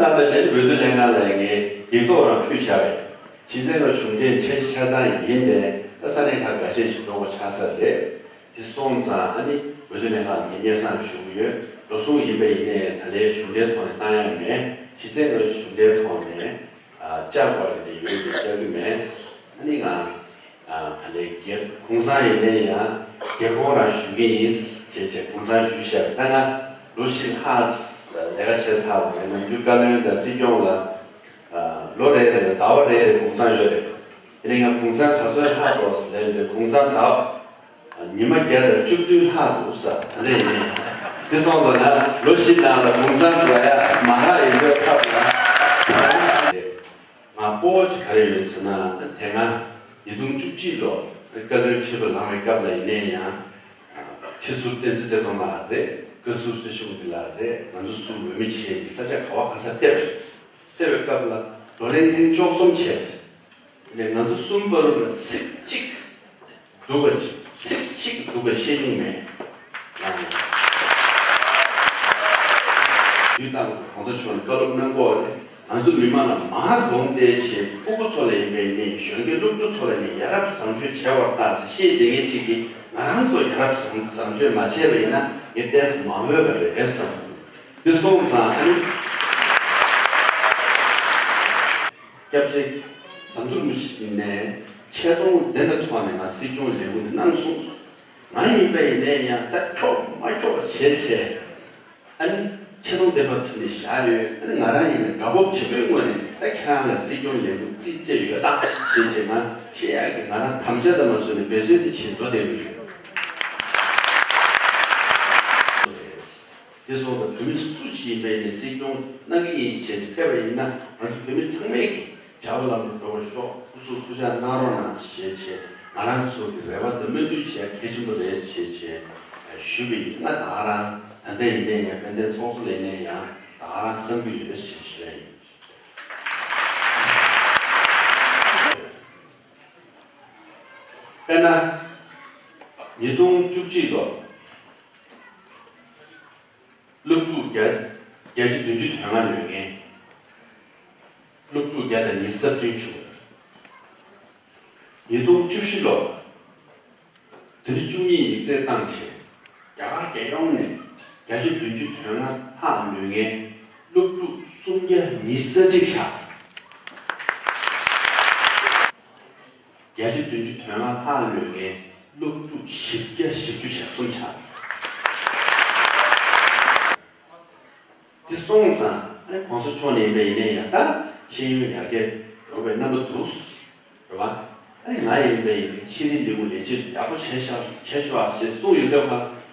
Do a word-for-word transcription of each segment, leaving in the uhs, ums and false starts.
ད་ལྟ་བཞིན་འོས་བསྡུ་ལྷན་ཁང་ལ་ངས་ཡིག་ཐོག་རང་ཕུལ་བཞག་པས། གཞི་རྩའི་ཁར་གཞུང་འབྲེལ་འཆར་གཞི་ཆ་ཚང་ཡིན་པས། ད་ས་གནས་ཁག་འགའ་ཤས་ཤིག་འགྲོ་དགོས་ཆགས་ས་རེད། དེ་སོང་ཙང་ཨ་ནི་འོས་བསྡུ་ལྷན་ཁང་ལ་ངས་སྙན་སེང་ཞུ་གི་ཡོད། འགྲོ་སོང་ཡིན་པ་ཡིན་ནའི་ད་ལན་གཞུང་འབྲེལ་ཐོག་ནས་བཏང་ཡ་མེད། གཞི་རྩའི་ཁར་གཞུང་འབྲེལ་ཐོག་ནས་ཨ་བཅར་དགོས་ཀྱི་ཡོད་དེ་བཅར་གྱི་མེད། ཨ་ནི་ང་ཨ་ད་ལན་སྒེར་གུང་སེང་ཡིན་ནའི་ཡང་སྒེར་དགོངས་རང་ཞུ་གི་ཡིན་ཞེས་བྱས་གུང་སེང་ཞུས་བཞག་ད་ང་ལོ་བཞི་ལྷག་ལས་ཀ་བྱས་ཚར་བ་རེད། ནམ་རྒྱུན་བཀའ་བློན་དང་སྲིད་སྐྱོང་ལ་ཨ་ལོ་རེ་རེ་ཟླ་བ་རེ་རེ་གུང་སེང་ཡོད་རེད། དེ་ནས་ང་གུང་སེང་ག་ཚོད་ལྷག་འགྲོ་ཟེར་ལབ་ཡོད་རེད། གུང་སེང་ཟླ་བ་ཉི་མ་བརྒྱ་དང་བཅུ་བདུན་ལྷག་འདུག་ས་ད་ལྟ་ཡིན་ནའི་དེ་སོང་ཙང་ན་ལོ་བཞི་ནང་ལ་གུང་སེང་འགྲོ་ཡ་མ་ལྷག་ཡིན་པའི་ཐབས་ལ། ང་སྤོ་བོ་ཅིག་ག་རེ་ཡོད་ཟེར་ན། དེ་སྔ་ཉིས་སྟོང་བཅུ་གཅིག་ལོ་བཀའ་བློན་ཁྲི་པ་ལངས་པའི་སྐབས་ལ་ཡིན་ནའི་ཡང་། ཁྲི་ཟུར་བསྟན་འཛིན་བཀྲས་མཐོང་ལགས་རེད། བཀའ་ཟུར་བཀྲ་ཤིས་ལགས་རེད། ང་ཚོ་ཟུར་འོས་མི་བྱས་ནས་ས་ཆ་ག་བ་ག་ས་ཕེབས་རེད། ཕེབས་པའི་སྐབས་ལ་བགྲོ་གླེང་ཐེངས་བཅུ་གསུམ་བྱས་རེད། ལས་ང་ཚོ་གསུམ་བར་ལ་ཚིག་གཅིག་སྡུག་པ་ཅིག་ཚིག་གཅིག་སྡུག་པ་བཤད་མྱོང་མེད། དུས་དང་གོང་ས་མཆོག་ནས་བཀའ་སློབ་གནང་སྐོར་ནས་ང་ཚོ་མི་མང་ལ་མར་གདོང་གཏད་བྱས། ཕྲུ་གུ་ཚོ་ལ་ཡིན་པའི་ནས་གཞོན་སྐྱེས་སློབ་ཕྲུག་ཚོ་ལ་ནས་ཡ་རབས་བཟང་སྤྱོད་བྱས་པར་བལྟ་ཞེས་བཤད་བསྡད་མཁན་ཅིག་གིས་ང་རང་ཚོ་ཡ་རབས་བཟང་བཟང་སྤྱོད་མ་བྱས་པ་ཡིན་ན་ངས་ཏོག་ཙམ་མ་འོས་པ་རེད་བསམ། འདི་སོང་ཙང་ཨ་ནི། སྐྱབས་རྗེ་ཟམ་གདོང་རིན་པོ་ཆེ་ནས་ཆེ་མཐོང་ལྡན་པའི་ཐོག་ནས་ང་སྲིད་སྐྱོང་ལས་འགུལ་གནང་སོང་། ང་ཡིན་པ་ཡིན་ནའི་ཡང་ད་ཁྱོག་མ་ཁྱོག་བྱས་བྱས། ཨ་ནི་ཆེ་མཐོང་ལྡན་པ་ཐོག་ནས་བཞག་ཡོད། ཨ་ནི་ང་རང་ཡིན་ན་དགའ་སྤོབས་ཆེན་པོའི་ངོས་ནས་ད་ཁྱེད་རང་ལ་སྲིད་སྐྱོང་ལས་འགུལ་རྩིས་སྤྲད་ཡོད་ད་བྱས་བྱས་ང་བཤད་ཡག་གི་ང་རང་དམ་བཅའ་དང་མ་བཟོས་ནས་འབད་བརྩོན་དེ་བྱེད་འགྲོ་བསྡད་ཡོད། དེ་སོང་ཙང་བོད་མི་སུ་ཞིག་ཡིན་པའི་ནི་སྲིད་སྐྱོང་གནང་གི་ཡིན་ཞེས་བཤད་པ་ཡིན་ན། ང་ཚོ་བོད་མི་ཚང་མས་ཀྱི་བྱ་བ་ལམ་དུ་འགྲོ་བར་ཤོག་སྐུ་གཟུགས་ཐུགས་ཅག་གནང་རོགས་གནང་ཞེས་བྱས། ང་རང་ཚོ་གི་རེ་བ་དང་སྨོན་འདུན་བྱས་གལ་ཆེན་པོ་རེད་ཞེས་བྱས་ཞུས་པ་ཡིན། ང་ད་ག་རང་ད་ལྟ་ཡིན་ནའི་ཡང་དཔལ་ལྡན་ཚོགས་གཙོ་ལ་ཡིན་ནའི་ཡང་ད་ག་རང་བསམ་གྱི་ཡོད་ཞེས་ཞུ་ཡ་ཡིན། དཔེར་ན། ཉིས་སྟོང་བཅུ་གཅིག་ལོ། སློབ་ཕྲུག་བརྒྱ་བརྒྱད་ཅུ་བདུན་ཅུ་དོན་ལྔ་ལོན་མཁན། སློབ་ཕྲུག་བརྒྱ་དང་ཉི་ཤུ་རྩ་བདུན་བྱུང་ཡོད། ཉིས་སྟོང་བཅུ་བཞི་ལོ། འཛིན་གྲྭ་བཅུ་གཉིས་ཡིག་ཚད་བཏང་བྱས། རྒྱ་གར་རྒྱལ་ཡོངས་ནས་བརྒྱད་ཅུ་བདུན་ཅུ་དོན་ལྔ་ལྷག་ལོན་མཁན་སློབ་ཕྲུག་སུམ་བརྒྱ་ཉི་ཤུ་རྩ་གཅིག་ཆགས། བརྒྱད་ཅུ་བདུན་ཅུ་དོན་ལྔ་ལྷག་ལོན་མཁན་སློབ་ཕྲུག་བཞི་བརྒྱ་བཞི་བཅུ་ཞེ་གསུམ་ཆགས། དེ་སོང་ཙང་ཨ་ནི་གོང་ས་མཆོག་ནས་ཡིན་པ་ཡིན་ནའི་ཡང་ད་ཤེས་ཡོན་ཡར་རྒྱས་འགྲོ་བའི་རྣམ་པ་འདུག་རེད་བ། ཨ་ནི་ང་ཡིན་པ་ཡིན་ནའི་ཤེས་རིག་ལས་ཁུངས་ལས་བྱེད་ཡག་པོ་བྱས་ཤག་བྱས་ཤག་ཞེས་གསུངས་ཡོང་དུས་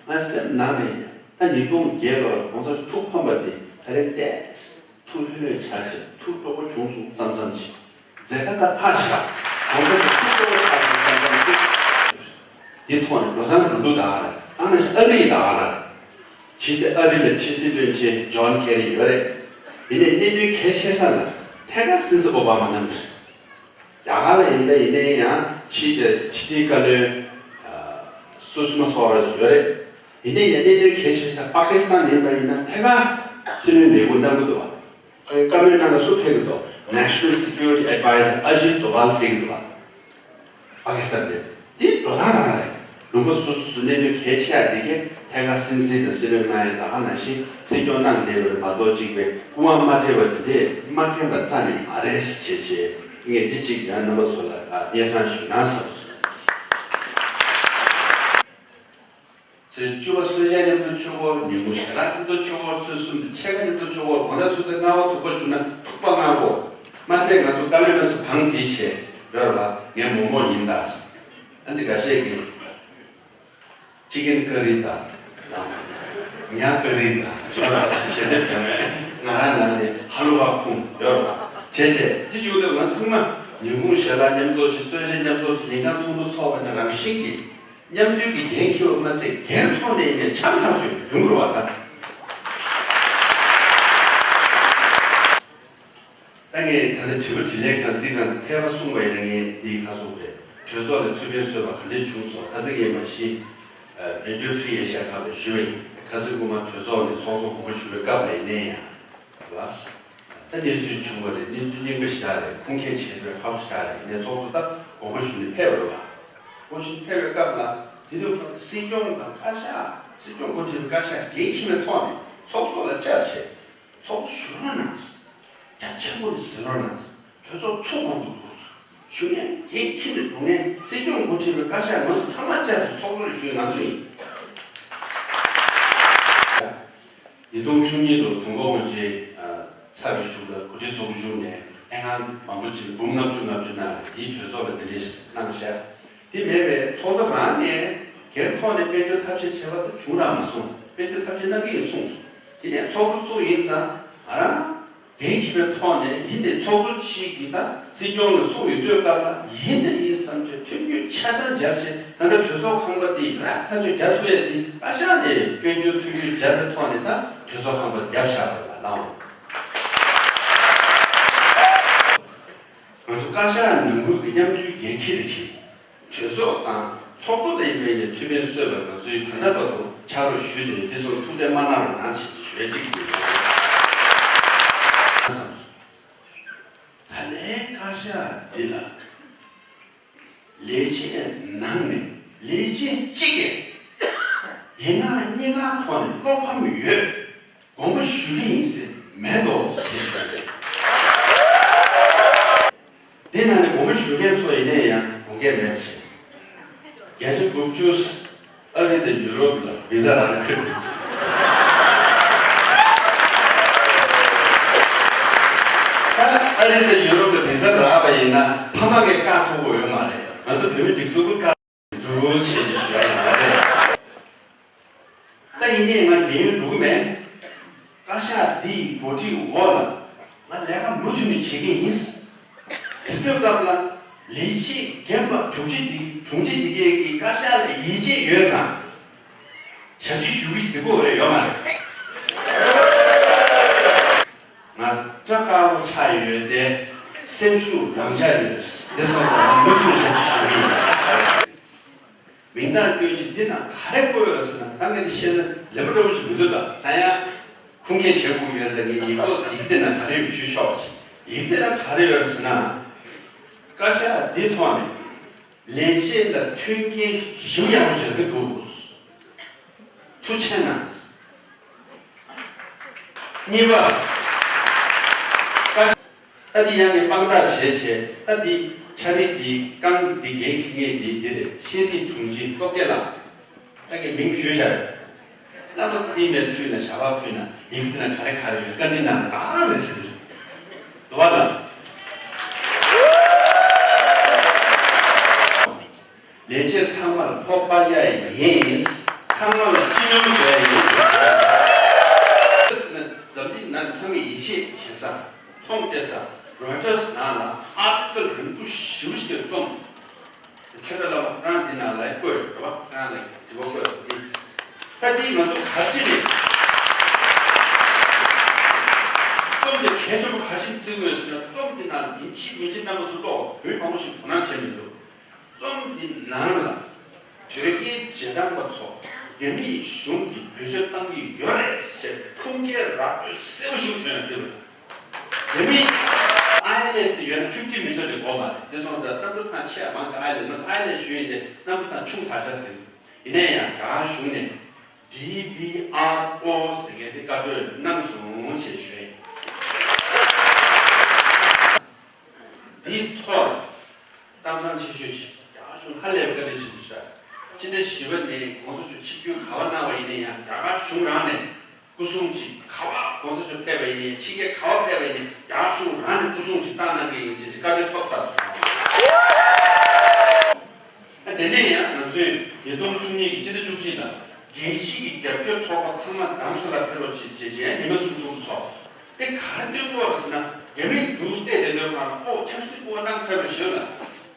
ང་སེམས་ནང་ནས་ཡང་ད་ཉིས་སྟོང་བརྒྱད་ལོར་གོང་ས་མཆོག་ཐུགས་ཕམ་པ་དེ་ད་རེས་བལྟས། ཐུགས་ལྷོད་ལྷོད་ཆགས་བྱས་ཐུགས་སྤྲོ་པོ་བྱུང་སོང་བསམ་བསམ་བྱས། མཛད་ཁ་ད་ཕར་བཞག་གོང་ས་ཀྱི་ཐུགས་སྤྲོ་པོ་ཆགས་སོང་བསམ་བསམ་བྱས། དེ་ཐོག་ནས་འགྲོ་སྟངས་རུ་འདུག་ད་ག་རེད། ཨ་ནི་ཨ་རི་ད་ག་རེད། ཕྱི་སྲིད་ཨ་རི་ལ་ཕྱི་སྲིད་བློན་ཆེན་ཇོན་ཁེ་རི་ཡོད་རེད། ཡིན་ནའི་གནད་དོན་གལ་ཆེ་ས་ལ་ཐད་ཀར་སྲིད་འཛིན་ཨོ་བྷ་མ་གནང་གི་རེད། རྒྱ་གར་ལ་ཡིན་པ་ཡིན་ནའི་ཡང་ཕྱི་ཕྱི་དྲིལ་བཀའ་བློན་སུ་ཤི་མ་སོ་ར་ཇི་ཡོད་རེད། ཡིན་ནའི་ཡང་གནད་དོན་གལ་ཆེ་ས་པ་ཀི་སི་ཐན་ཡིན་པ་ཡིན་ན་ཐད་ཀར་སྲིད་བློན་ལས་འགུལ་གནང་གི་འདུག་བ། བཀའ་མོལ་གནང་ག་སུ་ཕེབས་ཀྱི་འདུག National Security Advisor Ajit Doval ཕེབས་ཀྱི་འདུག་པ། པ་ཀི་སི་ཐན་དེ། དེ་འགྲོ་སྟངས་རང་རེད། ལུང་པ་སོ་སོ་སོ་གནད་དོན་གལ་ཆེ་བ་འདི་གས་ཐད་ཀར་སྲིད་འཛིན་དང་སྲིད་བློན་གནང་ཡ་ད་ག་ནང་བཞིན་སྲིད་སྐྱོང་གནང་བསྡད་པ་རེད་མ་གཏོགས་གཅིག་པའི་སྐུ་དབང་མ་སྤྲད་པ་འདི་འདྲས་མ་མཁྱེན་པ་རྩ་ནས་མ་རེད་ཞེས་བྱས་ངས་འདི་གཅིག་ཡང་རྣམ་པ་ཚོ་ལ་སྙན་སེང་ཞུ་ན་བསམ་སོང་། ཚེས་བཅུ་པ་གསོལ་ཇ་མཉམ་དུ་མཆོད་སྐོར། ཉིན་གུང་ཞལ་ལག་མཉམ་དུ་མཆོད་སྐོར། ཚེས་གསུམ་དུ་ཕྱེད་ཀ་མཉམ་དུ་མཆོད་སྐོར། དགོང་དག་ཚོད་ཚོད་སྔ་པོ་ཐུག་པ་བྱུང་ན་ཐུག་པ་མངགས་དགོས། མ་ཚད་ང་ཚོ་བཀའ་བློན་ལ་ཚོ་བང་བསྒྲིགས་བྱས་ཡོད་རེད་བ། ངའི་མོག་མོག་ཡིན་ད། ཨ་འདི་འགའ་ཤས་ཀྱིས་ཅི་ཀེན་ཀ་རི་ད། ཉ་ཀ་རི་ད། ཞོ་ལ་ཞེ་ཞེ་དེབ་ཡང་མེད། ང་རང་ནང་ནས་ཧ་ལོ་བ་ཁུང་ཡོད་རེད་བ། བྱས་བྱས་འདི་ཡོད་དུས་ང་ཚང་མ་ཉིན་གུང་ཞལ་ལག་མཉམ་དུ་ཅིག་གསོལ་ཇ་མཉམ་དུ་ཅིག་ཉིན་གང་ཚོགས་འདུ་ཚོགས་པ་ནས་རང་བཞིན་གྱིས། མཉམ་འདུས་ཀྱི་འགན་འཁྱེར་བ་མ་ཟད་སྒེར་ཐོག་ནས་ནས་འཆམ་ཐག་ཆོད་ཡོང་དགོས་པ་དང་། ད་ངས་ད་ལྟ་དྲི་བ་དྲིས་ལན་ཁང་འདི་ནང་ཐད་པ་གསུངས་པ་ཡིན་ན་ངས་འདི་ཁ་སོང་རེད། གྲོས་ཚོགས་ལ་ཐུགས་ཕན་གསོས་པ་ག་འདྲས་བྱུང་སོང་། ཁ་སང་ངས་མ་གཞི་རེ་ཌི་ཡོ་ཧྥི་རི་ཨེ་ཤ་ཡ་ཁག་ལ་ཞུས་པ་ཡིན། ཁ་སང་དགོང་མོ་གྲོས་ཚོགས་ནས་ཚོགས་གཙོ་དགོངས་པ་ཞུ་བའི་སྐབས་ལ་ཡིན་ནའི་ཡང་རེད་བ། ད་གནས་ཚུལ་བྱུང་བ་རེད། གནས་ཚུལ་རྙིང་པ་ཞིག་རེད། ཁུངས་སྐྱེལ་བྱེད་དགོས་ཁག་པོ་ཞིག་རེད། ཡིན་ནའི་ཚོགས་གཙོ་ད་དགོངས་པ་ཞུས་ནས་ཕེབས་རེད་བ། དགོངས་ཞུས་ཕེབས་པའི་སྐབས་ལ་དེ་དུས་སྲིད་སྐྱོང་དང་བཀའ་ཤག་སྲིད་སྐྱོང་འགོ་ཁྲིད་པའི་བཀའ་ཤག་འགན་འཁྱེར་བའི་ཐོག་ནས་ཚོགས་གཙོ་ལ་བཅར་བྱས། ཚོགས་གཙོ་ཞུ་རོགས་གནང་། རྒྱ་ཆེན་པོ་ནས་ཟིན་རོགས་གནང་། གྲོས་ཚོགས་ཚུགས་དགོས་འདུག་ཞུ་ཡས་འགན་འཁྱེར་ནས་འགྲོ་མཁན་སྲིད་སྐྱོང་འགོ་ཁྲིད་པའི་བཀའ་ཤག་ང་ཚོ་ཚང་མ་བཅར་ཞིང་ཚོགས་གཙོ་ལ་ཞུས། ང་ཚོ་ཡིན། ཉིས་སྟོང་བཅུ་གཉིས་ལོ་དུས་འཁོར་དབང་ཆེན་ཚར་བའི་གཞུག་ལ་གོ་སྒྲིག་ཚོགས་གཞུང་ནས་ལྷན་ཁང་མང་པོ་ཅིག་འབུམ་ལྔ་བཅུ་ལྔ་བཅུ་ནང་ལ་འདིའི་གྲོས་ཚོགས་ལ་གདན་འདྲེན་གནང་བཞག་དེ་མེད་པའི་ཚོགས་གཙོ་རང་ནས་སྒེར་ཐོག་ནས་དཔལ་འབྱོར་ཐབས་ཤེས་བྱས་པ་དེ་བྱུང་རག་མ་སོང་། དཔལ་འབྱོར་ཐབས་ཤེས་གནང་གི་ཡིན་གསུངས་སོང་། དེ་ནས་ཚོགས་གཙོ་སུ་ཡིན་ཙང་ང་རང་འགན་འཁྱེར་བའི་ཐོག་ནས་ཡིན་ཏེ་ཚོགས་གཙོ་གཅིག་གིས་ད་སྲིད་སྐྱོང་ལ་གསུངས་ཡོད་དུས་སྐབས་ལ་ཡིན་ཏེ་ཡིན་བསམ་བྱས་མཐུན་འགྱུར་ཆ་ཚང་སྦྱར་བྱས། ད་ལྟ་གྲོས་ཚོགས་ཁང་པ་འདི་རག་ཐག་གཅོད་རྒྱག་ཐུབ་ཡས་འདི་བཀའ་ཤག་ནས་དཔལ་འབྱོར་མཐུན་འགྱུར་སྦྱར་བའི་ཐོག་ནས་ད་གྲོས་ཚོགས་ཁང་པ་བརྒྱབ་བཞག་པ་ལ་ལའོ། ང་ཚོ་བཀའ་ཤག་ནང་ཁུལ་གྱི་མཉམ་འབྲེལ་འགན་འཁྱེར་དེ་འཁྱེར། གྲོས་ཚོགས་དང་ཚོགས་གཙོ་ལ་ཡིན་པའི་ནས་མཐུན་མིན་སོས་པ་ང་ཚོའི་ད་ལྟ་བར་དུ་ཕྱག་རོགས་ཞུས་ཏེ་འདི་ཚོར་ཐུགས་ཁྲལ་མ་གནང་རོགས་གནང་ཞེས་ཞུ་ཡས་གཅིག་ཡོད། ད་ལན་བཀའ་ཤག་འདི་ལ་ལས་བྱེད་ནང་ནས་ལས་བྱེད་གཅིག་གིས་ཡིག་ངག་གཉིས་ཀ་ཐོག་ནས་བློ་ཕམ་ཡོད། དགོངས་པ་ཞུ་གི་ཡིན་ཟེར་མེད་དོ་ཟེར་བཤད་པས། དེ་ནང་ནས་དགོངས་པ་ཞུ་མཁན་ཚོ་ཡིན་ནའི་ཡང་དགོངས་འགལ་མེད་པ་བྱས། བརྒྱ་ཆ་དགུ་བཅུ་ཨ་རི་དང་ཡུ་རོབ་ལ་བི་ཟ་རག་ན་ཕེབས་དགོས། ད་ཨ་རི་དང་ཡུ་རོབ་ལ་བི་ཟ་རག་པ་ཡིན་ན་ཕ་མ་གིས་བཀག་ཐུབ་ཀྱི་ཡོད་མ་རེད། ང་ཚོ་བོད་མི་སྒྲིག་འཛུགས་ཀྱིས་བཀག་འདུག་ཞེས་ཞུ་ཡ་ཡིན་པ་རེད། ད་ཡིན་ནའི་ང་རྒན་ཡོལ་འགྲོ་གི་མེད། བཀའ་ཤག་འདིའི་གོ་སྒྲིག་འོག་ལ་ང་ལས་ཀ་མུ་མཐུད་ནས་བྱེད་ཀྱི་ཡིན། དེ་དུས་སྐབས་ལ་ལས་བྱེད་རྒན་པ་དྲུང་ཆེ་འདི་དྲུང་ཆེ་འདི་གས་ཀྱིས་བཀའ་ཤག་ལ་ཡིད་ཆེས་ཡོད་ཙང་ཞབས་ཕྱི་ཞུ་གི་གཟིགས་པོ་རེ་ཡོད་མ་རེད། ང་སྐྲ་དཀར་པོ་ཆགས་ཡོད་དེ་སེམས་ཤུགས་རང་ཆགས་ཡོད། འདི་སོང་ཙང་ང་མུ་མཐུད་ཞབས་ཕྱི་ཞུ་གི་ཡིན། མིང་རྟགས་བཀོད་ཅིག་འདི་ན་ག་རེ་བཀོད་ཡོད་ཟེར་ན་ད་ངས་འདི་བཤད་ན་ལེགས་པོ་འདྲ་བོ་ཞིག་མི་འདུག་ད་ད་ཡང་ཁུངས་སྐྱེལ་བྱེད་དགོས་ཡོད་ཟེར་ངས་ཡིག་ཐོག་ཡིག་འདི་ན་ག་རེ་ཡོད་ཞུས་ཆོག་ཅིག་ཡིག་འདི་ན་ག་རེ་ཡོད་ཟེར་ན། བཀའ་ཤག་འདི་ཐོག་ནས་ལས་བྱེད་ལ་མཐུན་རྐྱེན་ཞིབ་ཡག་པོ་སྦྱར་གྱི་འདུག་ཐུགས་རྗེ་གནང་། གཉིས་པ། བཀའ་ཤག་ད་འདི་ཡང་ངས་དཔང་རྟགས་བྱས་བྱས་ད་འདི་ཕྱག་བྲིས་འདི་རྐང་འདི་འགན་འཁྱེར་མཁན་འདི་འདི་རེད། ཤེས་རིག་དྲུང་ཆེ་སྟོབས་རྒྱལ་ལགས། ད་ངས་མིང་ཞུས་བཞག་རེད། རྣམ་པ་ཚོ་འདི་མེད་ཕུལ་ན་ཞབས་པར་ཕུལ་ན་ཡིག་འདི་ན་ག་རེ་ག་རེ་ཡོད་བཀའ་འདྲི་གནང་ན་ག་རེ་ཟེར་གི་རེད། འདུག་བ་ལ། ལས་བྱེད་ཚང་མར་ཕོགས་སྤར་ཡ་ཡིན། ཚང་མ་ལ་སྤྱི་སྙོམས་བཟོ་ཡ་ཡིན། འཛམ་གླིང་ནང་ཚང་མས་ཡིད་ཆེས་བྱེད་ས་མཐོང་བལྟས་ས་རོའི་ཊར་སི་ནང་ལ་ཨར་ཊི་ཀལ་རིང་པོ་ཞེ་པོ་ཞིག་རྩོམ། ཚེ་རིང་ལགས་རང་འདི་ནང་ལ་བཀོད་ཡོད་རེད་བ། རང་ལ་དྲི་བ་བཀོད་ཡོད་རེད། ད་འདི་ང་ཚོ་ག་རེ་བྱས་ནས་རྩོམ་འདི་གལ་ཆེན་པོ་ག་རེ་བྱས་ནས་བརྩི་དགོས་ཟེར་ན། རྩོམ་འདི་ནང་ཡིན་གཅིག་མིན་གཅིག་རྣམ་པ་ཚོ་ལྟོས། བོད་མང་པོ་ཞིག་དོ་སྣང་བྱས་མི་འདུག་རྩོམ་འདི་ནང་ལ་དོལ་རྒྱལ་རྗེས་འབྲང་པ་ཚོ་རྒྱ་མིའི་གཞུང་གིས་བེད་སྤྱོད་བཏང་གི་ཡོད་རེད་ཟེར་ཁུངས་སྐྱེལ་ར་སྤྲོད་གསལ་པོ་ཞིག་ཐོན་ཡོང་གི་འདུག་རྒྱ་མིའི་ཨའི་ཨེལ་ཨེས་དེ་ཡོད་ན་ཕིབ་ཊི་མི་ཊར་དེ་འགོར་མ་རེད། དེ་སོང་ཙང་གནམ་གྲུ་ཐང་ཆད་མང་ཙམ་ཨའི་ཨེལ་ཨེས་མ་ཚད་ཨའི་ཨེལ་ཨེས་ཞུ་ཡིན་ཏེ་གནམ་གྲུ་ཐང་ཆུང་དྲགས་ཤག་ཟེར། ཡིན་ན་ཡང་རྒྱ་གར་གཞུང་ནས་ཌི་བི་ཨར་ཨོ་ཟེར་མཁན་དེ་བཀའ་འཁྲོལ་གནང་སོང་ཞེས་ཞུ་ཡིན། འདིའི་ཐོག་ལ་གཏམ་བཟང་ཆེ་ཤོས་ཤིག་རྒྱ་གར་གཞུང་ཧ་ལས་པའི་བཀའ་དྲིན་ཆེན་པོ་ཞིག་རེད། ཕྱི་ཟླ་བཞི་པ་ནས་གོང་ས་མཆོག་ཆིབས་བསྒྱུར་ག་པར་གནང་བ་ཡིན་ན་ཡང་རྒྱ་གར་གཞུང་རང་ནས་སྐུ་སྲུང་ཅིག་ག་པར་གོང་ས་མཆོག་ཕེབས་པ་ཡིན་ནའི་ཕྱི་རྒྱལ་ག་པར་ཕེབས་པ་ཡིན་ནའི་རྒྱ་གར་གཞུང་རང་ནས་སྐུ་སྲུང་ཅིག་བཏང་གནང་གི་ཡིན་ཞེས་བཀའ་འཁྲོལ་ཐོབ་ཚར་སོང་། དེ་ནས་ཡང་ང་ཚོས་ཉིས་སྟོང་བཅུ་གཉིས་ཀྱི་སྤྱི་ཟླ་བཅུ་གཅིག་ལ་རྒྱལ་སྤྱི་གི་རྒྱབ་སྐྱོར་ཚོགས་པ་ཚང་མ་རྡ་རམ་ས་ལར་ཕེབས་རོགས་བྱེད་ཅེས་ཉི་མ་གསུམ་གསུམ་ཚོགས། དེ་ག་རེ་སྟོན་གྱི་ཡོད་རེད་ཟེར་ན། རྒྱ་མིས་འདུག་བལྟས་བསྡད་དུས་ཁོ་རང་ཨོ་ཆབ་སྲིད་སྐུ་པར་བཏང་ཚར་བའི་ཞོར་ལ།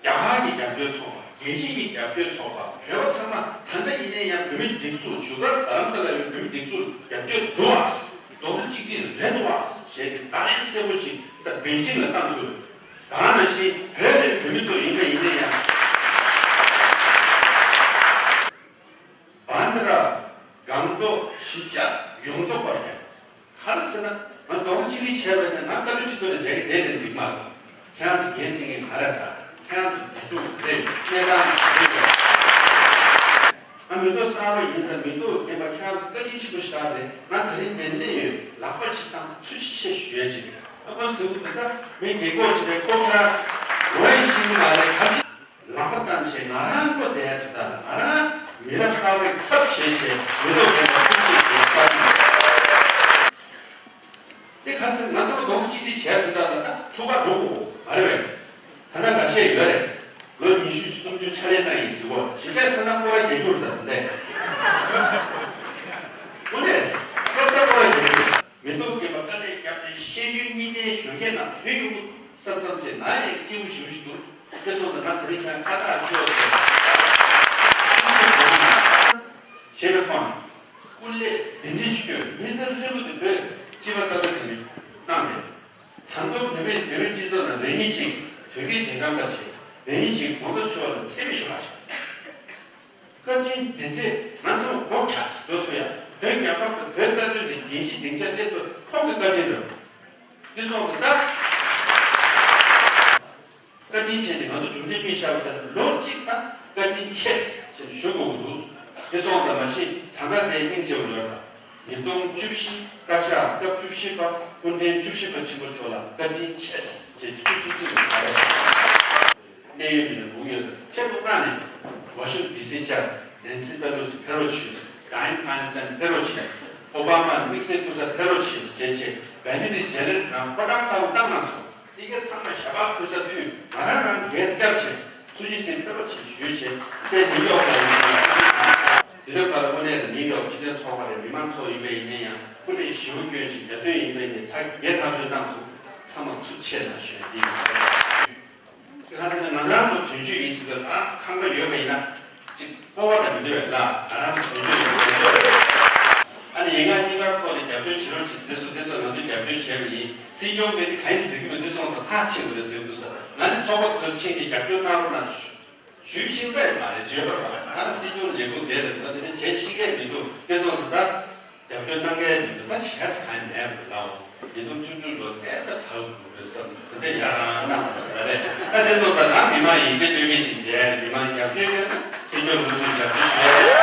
རྒྱ་གར་གྱི་རྒྱབ་སྐྱོར་ཚོགས་པ། རྒྱལ་སྤྱི་གི་རྒྱབ་སྐྱོར་ཚོགས་པ། བོད་པ་ཚང་མ་ད་ལྟ་ཡིན་ནའི་ཡང་བོད་མི་སྒྲིག་འཛུགས་བཞུགས་སྒར་རྡ་རམ་ས་ལ་ཡོད་བོད་མི་སྒྲིག་འཛུགས་རྒྱབ་སྐྱོར་འདུག་ཨ། རྡོག་རྩ་གཅིག་སྒྲིལ་རེད་འདུག་ཨ་ཞེས་ཀྱི་བརྡ་ལན་གསལ་པོ་ཞིག་ས་པེ་ཅིང་ལ་བཏང་ཐུབ། ད་ག་ནང་བཞིན་བོད་ནས་བོད་མི་ཚོ་ཡིན་པ་ཡིན་ནའི་ཡང་། བན་དྷ་ར་སྒང་ཏོག་གཞིས་ཆགས་ཡོངས་རྫོགས་པར་ཡང་། ག་རེ་ཟེར་ན་ང་རྡོག་རྩ་གཅིག་སྒྲིལ་བྱས་ ང་བཀའ་བློན་ཁྲི་ཐོག་ལ་བཞག་གི་བསྡད་དེ་འགྲིག་མ་རེད། ཁྱེད་རང་ཚོ་འགན་འཁྲི་མཁན་ག་རེ་ད། ཁྱེད་རང་ཚོ་འགན་འཁྲི་ག་རེ་གནས་སྟངས་ག་རེ་རེད། ང་མི་ཐོག་གསར་པ་ཡིན་ཙང་མི་ཐོག་རྒན་པ་ཁྱེད་རང་ཚོ་བཀའ་དྲིན་ཆེན་པོ་ཞིག་རེད། ང་དེ་རིང་འདིར་སླེབས་ཡོད། ལག་པ་ཆེ་བཏང་ཐུགས་རྗེ་ཆེ་ཞུ་ཡ་ཅིག་ཨ་ཁོ་ཟེར་གི་འདུག་ད་མི་རྒན་གོག་ཅིག་རེད། ཁོ་ཁྱེད་རང་ངོ་ཡི་ཤེས་ཀྱི་མ་རེད། ག་ཅི་ལག་པ་བཏང་བྱས་ང་རང་ཁོ་བསྡད་འདུག་ད་ང་རང་མི་རབས་གསར་པའི་ཚབ་བྱས་བྱས་མི་ཐོག་རྒན་པ་ཐུགས་རྗེ་ཆེ་ཞུ་ཡ་ཅིག་དེ་ག་ཟེར་ང་ཚོ་རྡོག་རྩ་གཅིག་སྒྲིལ་བྱས་འདུག་ད་ད་ཐུགས་ཁག་འགྲོ་དགོས་མ་རེད་པས། ད་ལྟ་འགའ་ཤས་ཡོད་རེད། ལོ་ཉི་ཤུ་སུམ་ཅུ་ཕྱག་ལས་གནང་ཡིན་ཟེར་གོ་གཞིས་ཆགས་ས་ཐང་སྐོར་ར་རྒྱག་རྒྱུ་རེད་ད་དེ་འདྲས། དངོས་གནས་ས་ཐང་སྐོར་ར་རྒྱག་རྒྱུ་རེད། མི་ཐོག་རྒན་པ་དཀའ་ལས་བརྒྱབ་སྟེ་ཤེས་ཡོན་གཉིས་ལྡན་གཞོན་སྐྱེས་རྣམས་ཐོན་ཡོང་གི་བསམ་བསམ་བྱས་ན་ཡང་སྐྱིད་པོ་ཞེ་པོ་ཞིག་འདུག་དེ་སོང་ཙང་ང་དེ་རིང་ཁྱེད་ཁ་བཏགས་ཁྱོད་ཞེས་པའི་ཐོག་ནས་སྐུ་ལས་འདི་འདྲ་ཞིག་སྐྱོན་མི་ཚེ་རིང་པོ་དེ་བོད་སྤྱི་པ་རྩ་དོན་དེ་མི་གནང་མེད། ད་དུང་བོད་པའི་བོད་མིའི་སྤྱི་ཚོགས་ནང་རེ་གཉིས་ཅིག་དོལ་རྒྱལ་རྗེས་འབྲང་པ་ཞིག་རེ་གཉིས་ཅིག་གོང་ས་མཆོག་ལ་འཚེ་མེད་ཞུ་བ་ཞིག་བཀའ་དྲིན་དེ་འདྲས་ང་ཚོ་སྒོ་ཁྲ་ཚོ་ཚོ་ཡ་བོད་རྒྱལ་ཁབ་དང་བོད་རྩ་དོན་ཟེར་རྒྱལ་སྤྱི་སྡིངས་ཆ་སླེབས་པ་ཁོང་གི་བཀའ་དྲིན་རེད། འདི་སོང་ཙང་ད་བཀའ་དྲིན་ཆེ་ཞིང་ང་ཚོ་གྲུབ་འབྲས་མི་ཤར་བ་དེར་ལོ་གཅིག་ད་བཀའ་དྲིན་ཆེ་ཞེས་ཞུ་དགོས་འདུག་དེ་སོང་ཙང་མ་གཞི་གྲངས་ཀ་དེ་སྙིང་རྗེ་བོ་ཡོད་ལ། ཉིས་སྟོང་བཅུ་བཞི་བཀའ་ཤག་སྐབས་བཅུ་བཞི་པ་སྐུ་ཕྲེང་བཅུ་བཞི་པ་ཆེན་པོ་མཆོག་ལ་བཀའ་དྲིན་ཆེ་ཞེས་ཐུགས་རྗེ་ཆེ་ཞུ་བ་རེད། གནད་ཡོད་མི་སྣ་དགུ་ཡོད་ཚེ་ཁྱེད་ཚོ་ཁ་ནས་ཝ་ཤིང་ཌི་སི་བཅར་ནན་སི་ཕེ་ལོ་སི་ཕེ་རོ་ཆི་ཌའིན་ཧྥན་སི་ཏན་ཕེ་རོ་ཆི་ཨོ་བྷ་མ་དམིགས་བསལ་སྐུ་ཚབ་ཕེ་རོ་ཆི་བྱས་བྱས་བན་ཌི་ཏི་ཇེ་ལེན་རང་ཕོ་བྲང་ལྟ་བུ་བཏང་གནང་སོང་། དེ་ག་ཚང་མ་ཞབས་ཕག་ཕུལ་ས་དུས་ང་རང་རང་སྒེར་བཅར་བྱས་ཐུགས་རྗེ་ཆེ་ཕེབས་པ་ཆེ་ཞུས་བྱས་བལྟས་ནིའུ་ཡོག་ལ་ཡིན་ན་ཡང་དེ་དུས་ཁ་ལ་དངོས་གནས་ལ་ནིའུ་ཡོག་སྤྱི་མཐུན་ཚོགས་པ་རེད། མི་མང་ཚོགས་ཡིན་པ་ཡིན་ན་ཡང་སྐུ་ལས་ཞེ་པོ་སྐྱོན་ཞིང་རྒྱབ་སྐྱོར་ཡིན་པ་ཡིན་ན་ཁྲ་རྒྱས་ཐག་གཅོད་གནང་སོང་། ཚང་མ་ཐུགས་རྗེ་ཆེ་གནང་ཞུ་ཡ་དེ་ཡིན། ཁ་སང་ང་རང་ཚོ་དོན་གཅོད་ཡིན་ཟེར་དུས་ང་རང་ཚོ་ཁང་པ་ཡོད་པ་ཡིན་ན་ཅིག་སྤོབས་པ་དང་མི་འདོད་པས་ལ་ང་རང་ཚོ་དོན་གཅོད་ཡིན་ཟེར་དུས། ཨ་ནི་ཡིན་ང་གཉིས་ཀ་ཁོ་ལ་རྒྱབ་སྐྱོར་བྱེད་རོགས་བྱེད་ཟེར་སོང་། དེ་ཚོ་ང་ཚོས་རྒྱབ་སྐྱོར་བྱས་པ་ཡིན། སྲིད་སྐྱོང་མེད་དེ་གང་ཡིན་ཟེར་གྱི་མེད་དུས་སོང་ཙང་ཐག་ཆོད་པ་རེད་ཟེར་འདུག་ས། ང་ནི་ཚོགས་པ་དེ་ཚོ་ཕྱིན་ཅིག་རྒྱབ་སྐྱོར་གནང་རོགས་གནང་ཞུ། ཞུས་ཤེས་ས་ཡོད་མ་རེད་བརྗོད་པ་མ་རེད། ང་ལ་སྲིད་སྐྱོང་ལས་ཁུངས་དེ་རེད་ང་དེ་ནས་བྱས་ཤེས་མཁན་མི་འདུག་དེ་སོང་ཙང་ད་རྒྱབ་སྐྱོར་གནང་མཁན་མི་འདུག་ད་བྱས་ས་གང་ཡང་མེད་པ་རེད་ལགས། ཉིས་སྟོང་བཅུ་དྲུག་ལོ་ཏོག་ཙམ་ཚར་དགོས་རེད་བསམ་དེ་འདྲ་ཡ་རང་གནང་བ་རེད། ད་དེ་སོང་ཙང་ང་མི་མང་ཡིད་ཆེས་སྟོན་མཁན་ཞིག་བསྡད་རེད། མི་མང་རྒྱབ་སྐྱོར་ཡོད་ན་སྲིད་སྐྱོང་ལུགས་སྲོལ་རྒྱབ་སྐྱོར་ཞུ་ཡ་རེད།